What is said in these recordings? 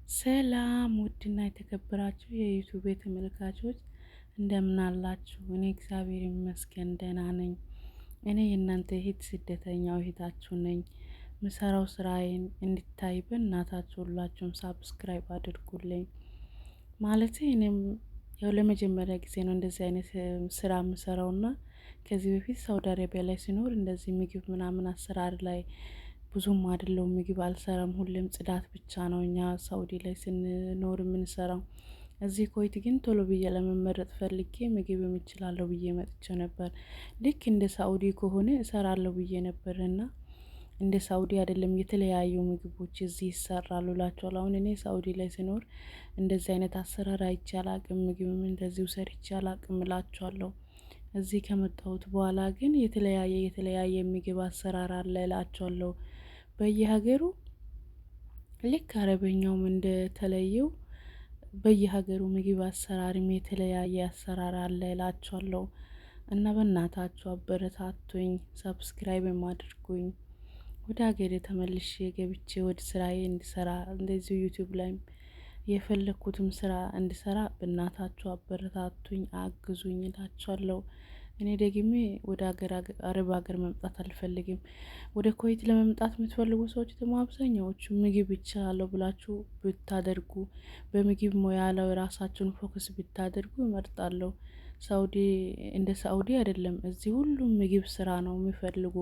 ሰላም ውድና የተከበራችሁ የ YouTube ተመልካቾች እንደምን አላችሁ? እኔ እግዚአብሔር ይመስገን ደህና ነኝ። እኔ የእናንተ እህት ስደተኛው እህታችሁ ነኝ። ምሰራው ስራዬን እንዲታይ በእናታችሁ ሁላችሁም subscribe አድርጉልኝ። ማለት እኔም ያው ለመጀመሪያ ጊዜ ነው እንደዚህ አይነት ስራ ምሰራውና ከዚህ በፊት ሳውዲ አረቢያ ላይ ሲኖር እንደዚህ ምግብ ምናምን አሰራር ላይ ብዙም አይደለሁም። ምግብ አልሰራም። ሁሌም ጽዳት ብቻ ነው እኛ ሳውዲ ላይ ስንኖር የምንሰራው። እዚህ ኮይት ግን ቶሎ ብዬ ለመመረጥ ፈልጌ ምግብም እችላለሁ ብዬ መጥቼ ነበር። ልክ እንደ ሳኡዲ ከሆነ እሰራለሁ ብዬ ነበርና እንደ ሳኡዲ አይደለም፣ የተለያዩ ምግቦች እዚህ ይሰራሉ እላቸዋለሁ። አሁን እኔ ሳኡዲ ላይ ስኖር እንደዚህ አይነት አሰራር አይቼ አላቅም፣ ምግብም እንደዚሁ ሰርቼ አላቅም እላቸዋለሁ። እዚህ ከመጣሁት በኋላ ግን የተለያየ የተለያየ ምግብ አሰራር አለ እላቸዋለሁ። በየሀገሩ ልክ አረበኛውም እንደተለየው በየሀገሩ ምግብ አሰራርም የተለያየ አሰራር አለ እላቸዋለሁ። እና በእናታችሁ አበረታቱኝ፣ subscribe አድርጉኝ። ወደ ሀገሬ ተመልሼ ገብቼ ወደ ስራዬ እንድሰራ እንደዚሁ YouTube ላይም የፈለኩትም ስራ እንድሰራ በእናታችሁ አበረታቱኝ፣ አግዙኝ እላቸዋለሁ። እኔ ደግሜ ወደ ሀገር አረብ ሀገር መምጣት አልፈልግም። ወደ ኩዌት ለመምጣት የምትፈልጉ ሰዎች ደግሞ አብዛኛዎቹ ምግብ ይቻላለሁ ብላችሁ ብታደርጉ፣ በምግብ ሙያ ላይ ራሳችሁን focus ብታደርጉ እመርጣለሁ። ሳውዲ እንደ ሳውዲ አይደለም። እዚህ ሁሉም ምግብ ስራ ነው የሚፈልጉ።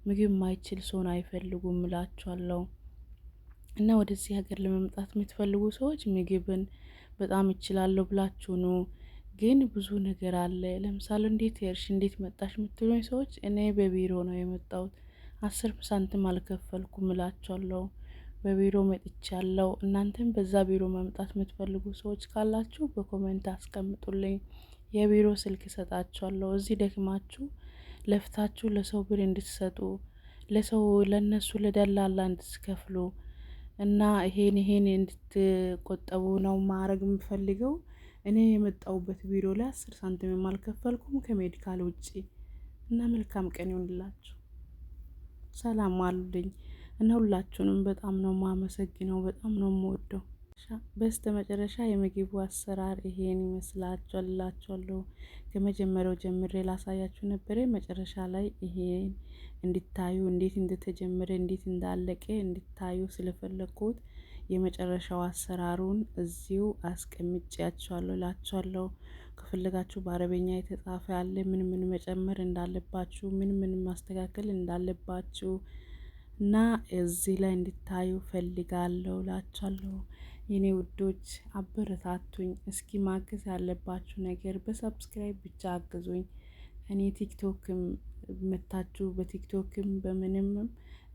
ምግብ ማይችል ሰውን አይፈልጉም እላችኋለሁ። እና ወደዚህ ሀገር ለመምጣት የምትፈልጉ ሰዎች ምግብን በጣም እችላለሁ ብላችሁ ነው። ግን ብዙ ነገር አለ። ለምሳሌ እንዴት ሄድሽ፣ እንዴት መጣሽ የምትሉኝ ሰዎች እኔ በቢሮ ነው የመጣሁት። 10 ሳንቲም አልከፈልኩም እላችኋለሁ። በቢሮ መጥቻለሁ። እናንተም በዛ ቢሮ መምጣት የምትፈልጉ ሰዎች ካላችሁ በ comment አስቀምጡልኝ። የቢሮ ስልክ እሰጣችኋለሁ። እዚህ ደክማችሁ ለፍታችሁ ለሰው ብር እንድትሰጡ፣ ለሰው ለነሱ ለደላላ እንድትከፍሉ እና ይሄን ይሄን እንድትቆጠቡ ነው ማድረግ የምፈልገው። እኔ የመጣሁበት ቢሮ ላይ 10 ሳንቲም አልከፈልኩም ከ medical ውጪ። እና መልካም ቀን ይሁንላችሁ። ሰላም አሉልኝ። እና ሁላችሁንም በጣም ነው ማመሰግነው፣ በጣም ነው የምወደው። በስተ መጨረሻ የምግቡ አሰራር ይሄን ይመስላችኋል እላችኋለሁ። ከመጀመሪያው ጀምሬ ላሳያችሁ ነበረ። መጨረሻ ላይ ይሄን እንድታዩ፣ እንዴት እንደተጀመረ እንዴት እንዳለቀ እንድታዩ ስለፈለኩት የመጨረሻው አሰራሩን እዚሁ አስቀምጬያችኋለሁ እላችኋለሁ። ከፈለጋችሁ በአረበኛ የተጻፈ ያለ፣ ምን ምን መጨመር እንዳለባችሁ፣ ምን ምን ማስተካከል እንዳለባችሁ እና እዚህ ላይ እንድታዩ ፈልጋለሁ እላችኋለሁ። የኔ ውዶች አበረታቱኝ። እስኪ ማገዝ ያለባችሁ ነገር በ subscribe ብቻ አግዙኝ። እኔ TikTok ም መታችሁ በ TikTok ም በምንም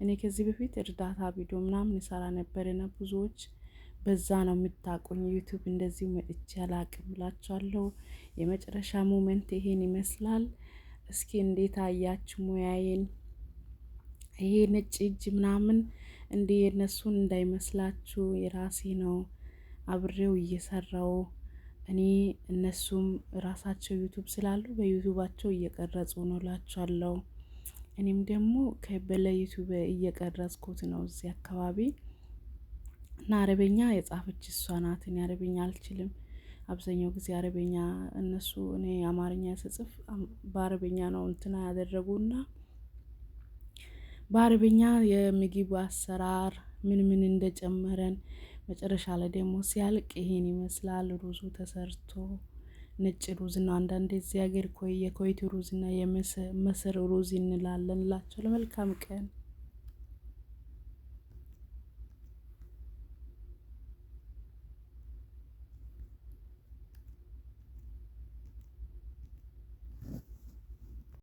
እኔ ከዚህ በፊት እርዳታ ቪዲዮ ምናምን እሰራ ነበርና ብዙዎች በዛ ነው የምታውቁኝ። YouTube እንደዚህ መጥቼ አላቅም እላችኋለሁ። የመጨረሻ moment ይሄን ይመስላል። እስኪ እንዴት አያችሁ ሙያዬን? ይሄ ነጭ እጅ ምናምን እንዴ የነሱን እንዳይመስላችሁ የራሴ ነው። አብሬው እየሰራው እኔ እነሱም ራሳቸው YouTube ስላሉ በ YouTube ኣቸው እየቀረጹ ነው እላችኋለሁ። እኔም ደግሞ ከበለ YouTube እየቀረጽኩት ነው እዚህ አካባቢ። እና አረበኛ የጻፈች እሷ ናት። እኔ አረበኛ አልችልም። አብዛኛው ጊዜ አረበኛ እነሱ እኔ አማርኛ ስጽፍ በአረበኛ ነው እንትና ያደረጉና በአረበኛ የምግብ አሰራር ምን ምን እንደጨመረን መጨረሻ ላይ ደግሞ ሲያልቅ ይሄን ይመስላል። ሩዙ ተሰርቶ ነጭ ሩዝ ነው። አንዳንዴ እዚህ ሀገር የኩዌት ሩዝ እና የምስር ሩዝ እንላለን እላቸው። ለመልካም ቀን።